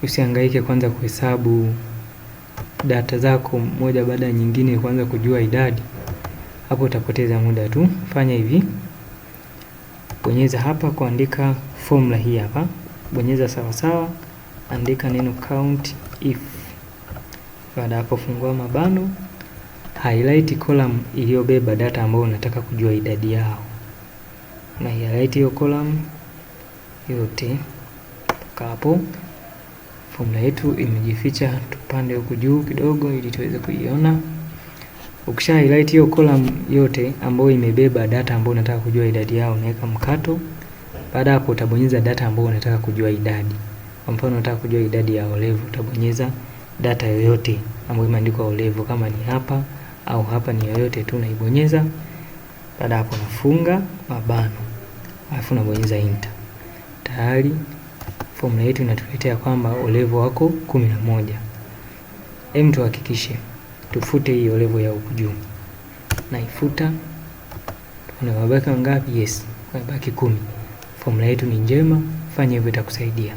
Usihangaike kwanza kuhesabu data zako moja baada ya nyingine, kwanza kujua idadi, hapo utapoteza muda tu. Fanya hivi, bonyeza hapa kuandika formula hii hapa, bonyeza sawasawa, andika neno count if. Baada hapo fungua mabano, highlight column iliyobeba data ambayo unataka kujua idadi yao, na highlight hiyo column yote mpaka hapo. Formula yetu imejificha, tupande huku juu kidogo ili tuweze kuiona. Ukisha highlight hiyo column yote ambayo imebeba data ambayo unataka kujua idadi yao, unaweka mkato. Baada hapo utabonyeza data ambayo unataka kujua idadi. Kwa mfano unataka kujua idadi ya O level, utabonyeza data yoyote ambayo imeandikwa O level, kama ni hapa au hapa, ni yoyote tu unaibonyeza. Baada hapo nafunga mabano, alafu unabonyeza enter. Tayari formula yetu inatuletea kwamba O level wako 11. Hem, tuhakikishe tufute hii O level ya huku juu, naifuta. Tuna mabaki ngapi? Yes, mabaki 10. Formula yetu ni njema, fanya hivyo itakusaidia.